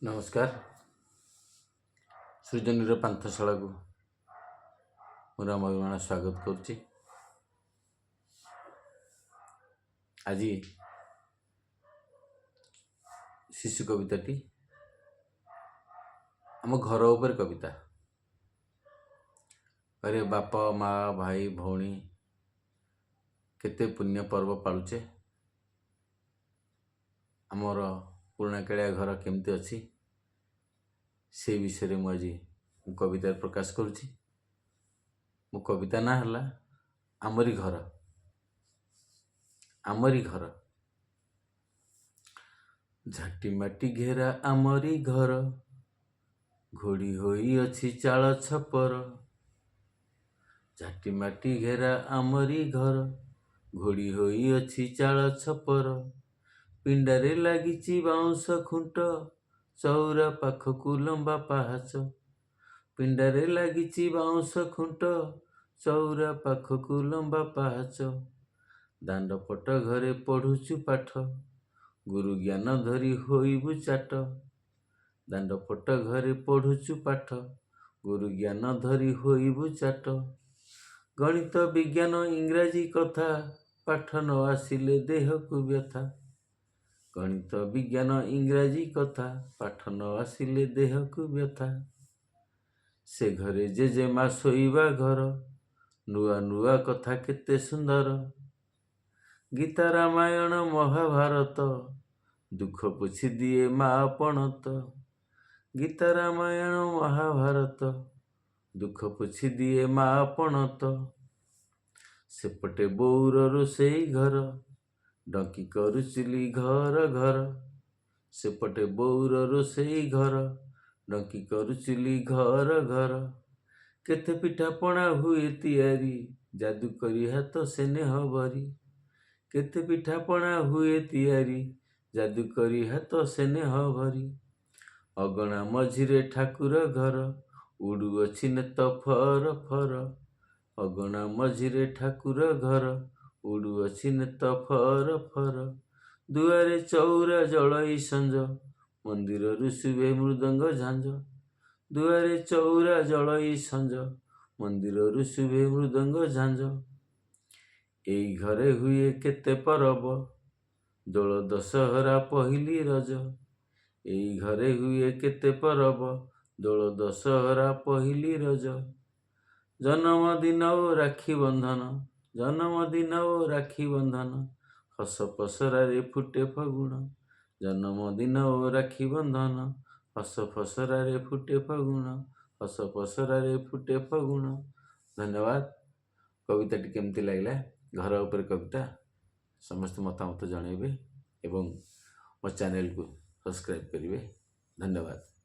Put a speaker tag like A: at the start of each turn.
A: ନମସ୍କାର। ସୃଜନୀର ପାନ୍ଥଶାଳାକୁ ମୁଁ ରାମ ଅଭିମାନ ସ୍ୱାଗତ କରୁଛି। ଆଜି ଶିଶୁ କବିତାଟି ଆମ ଘର ଉପରେ କବିତା। ଘରେ ବାପା, ମା, ଭାଇ, ଭଉଣୀ କେତେ ପୁଣ୍ୟ ପର୍ବ ପାଳୁଛେ, ଆମର ପୁରୁଣା କାଳିଆ ଘର କେମିତି ଅଛି, ସେ ବିଷୟରେ ମୁଁ ଆଜି ମୁଁ କବିତାରେ ପ୍ରକାଶ କରୁଛି। ମୋ କବିତା ନାଁ ହେଲା ଆମରି ଘର। ଆମରି ଘର। ଝାଟି ମାଟି ଘେରା ଆମରି ଘର, ଘୋଡ଼ି ହୋଇଅଛି ଚାଳ ଛପର। ଝାଟି ମାଟି ଘେରା ଆମରି ଘର, ଘୋଡ଼ି ହୋଇଅଛି ଚାଳ ଛପର। ପିଣ୍ଡାରେ ଲାଗିଛି ବାଉଁଶ ଖୁଣ୍ଟ, ଚଉରା ପାଖକୁ ଲମ୍ବା ପାହାଚ। ପିଣ୍ଡାରେ ଲାଗିଛି ବାଉଁଶ ଖୁଣ୍ଟ, ଚଉରା ପାଖକୁ ଲମ୍ବା ପାହାଚ। ଦାଣ୍ଡ ପଟ ଘରେ ପଢ଼ୁଛୁ ପାଠ, ଗୁରୁ ଜ୍ଞାନ ଧରି ହୋଇବୁ ଚାଟ। ଦାଣ୍ଡ ପଟ ଘରେ ପଢ଼ୁଛୁ ପାଠ, ଗୁରୁ ଜ୍ଞାନ ଧରି ହୋଇବୁ ଚାଟ। ଗଣିତ, ବିଜ୍ଞାନ, ଇଂରାଜୀ କଥା, ପାଠ ନ ଆସିଲେ ଦେହକୁ ବ୍ୟଥା। ଗଣିତ, ବିଜ୍ଞାନ, ଇଂରାଜୀ କଥା, ପାଠ ନ ଆସିଲେ ଦେହକୁ ବ୍ୟଥା। ସେ ଘରେ ଜେଜେମା ଶୋଇବା ଘର, ନୂଆ ନୂଆ କଥା କେତେ ସୁନ୍ଦର। ଗୀତା, ରାମାୟଣ, ମହାଭାରତ, ଦୁଃଖ ପୋଛି ଦିଏ ମା ପଣତ। ଗୀତା, ରାମାୟଣ, ମହାଭାରତ, ଦୁଃଖ ପୋଛି ଦିଏ ମା ପଣତ। ସେପଟେ ବୋଉର ରୋଷେଇ ଘର, ଡଙ୍କି କରୁଚୁଲି ଘର ଘର। ସେପଟେ ବୋଉର ରୋଷେଇ ଘର, ଡଙ୍କି କରୁଚୁଲି ଘର ଘର। କେତେ ପିଠାପଣା ହୁଏ ତିଆରି, ଯାଦୁ କରି ହାତ ସ୍ନେହ ଭରି। କେତେ ପିଠାପଣା ହୁଏ ତିଆରି, ଯାଦୁ କରି ହାତ ସ୍ନେହ ଭରି। ଅଗଣା ମଝିରେ ଠାକୁର ଘର, ଉଡ଼ୁଅଛି ନେତ ଫର ଫର। ଅଗଣା ମଝିରେ ଠାକୁର ଘର, ଉଡ଼ୁଅଛି ନେତ ଫର ଫର। ଦୁଆରେ ଚଉରା ଜଳଇ ସଞ୍ଜ, ମନ୍ଦିରରୁ ଶୁଭେ ମୃଦଙ୍ଗ ଝାଞ୍ଜ। ଦୁଆରେ ଚଉରା ଜଳଇ ସଞ୍ଜ, ମନ୍ଦିରରୁ ଶୁଭେ ମୃଦଙ୍ଗ ଝାଞ୍ଜ। ଏଇ ଘରେ ହୁଏ କେତେ ପରବ, ଦୋଳ, ଦଶହରା, ପହିଲି ରଜ। ଏଇ ଘରେ ହୁଏ କେତେ ପରବ, ଦୋଳ, ଦଶହରା, ପହିଲି ରଜ। ଜନ୍ମଦିନ ଓ ରାକ୍ଷୀ ବନ୍ଧନ, ଜନ୍ମଦିନ ଓ ରାକ୍ଷୀ ବନ୍ଧନ, ହସ ପସରାରେ ଫୁଟେ ଫଗୁଣ। ଜନ୍ମଦିନ ଓ ରାକ୍ଷୀ ବନ୍ଧନ, ହସ ପସରାରେ ଫୁଟେ ଫଗୁଣ, ହସ ପସରାରେ ଫୁଟେ ଫଗୁଣ। ଧନ୍ୟବାଦ। କବିତାଟି କେମିତି ଲାଗିଲା, ଘର ଉପରେ କବିତା, ସମସ୍ତେ ମତାମତ ଜଣାଇବେ ଏବଂ ମୋ ଚ୍ୟାନେଲକୁ ସବସ୍କ୍ରାଇବ୍ କରିବେ। ଧନ୍ୟବାଦ।